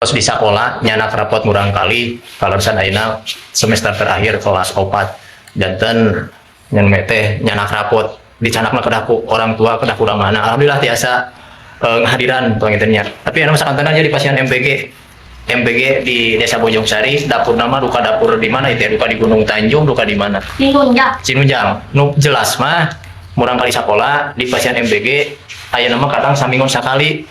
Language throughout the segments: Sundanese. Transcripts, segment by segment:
Terus di sekolah nyandak rapot murangkalih, kaleresan ayeuna semester terakhir kelas 4, janten nyan teh nyandak rapot dicandakna kedah ku orang tua, kedah ku mana. Alhamdulillah tiasa ngahadiran panginten nya. Tapi anu sakantenan di pasihan MBG MBG di Desa Bojong Sari, dapur nama duka dapur di mana itu ya, duka di Gunung Tanjung, duka di mana? Cinunjang. Cinunjang. Nu jelas mah murangkalih sekolah di pasihan MBG ayeuna mah kadang saminggon sakali,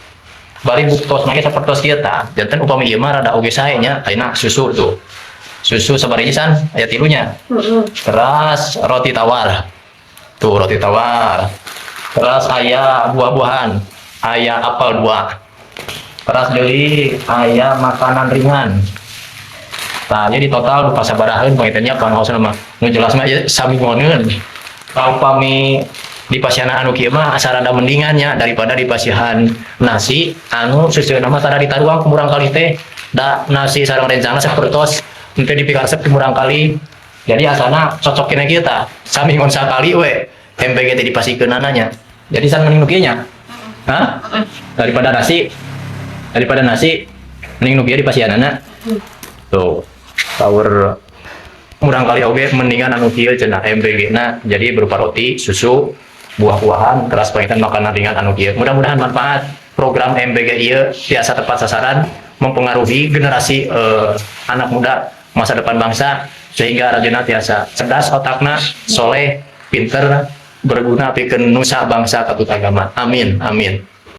bari buktos make sapertos kieu tah. Janten upami ieu mah rada oge sae nya. Ayeuna susu tuh, susu sabaraha san aya tilunya. Terus roti tawar tuh, roti tawar, terus aya buah-buahan, aya apel dua, terus deui aya makanan ringan. Nah, jadi total duka sabarahaeun panginten nya pangaosna mah? Nu jelas mah ieu saminggoneun. Upami di pasihan anu kieu mah asa rada mendingan nya daripada di pasihan nasi anu seuseuna mah tara ditaruang ku murangkalih teh, da nasi sareng rencana sapertos henteu dipikaresep ku murangkalih. Jadi asana cocok kena kita saminggon sakali we MBG teh dipasikeunana nya. Jadi san mending nu kieu nya. Hah? Daripada nasi, daripada nasi mending nu kieu dipasihanana. Tuh, power murangkalih oge mendingan anu kieu cenah MBG na. Jadi berupa roti, susu, buah-buahan, teras panginten makanan ringan anu kieu. Mudah-mudahan manfaat program MBG ieu tiasa tepat sasaran, mempengaruhi generasi anak muda masa depan bangsa, sehingga rajana tiasa cerdas otakna, soleh, pinter, berguna pikeun nusa, bangsa, katut agama. Amin, amin.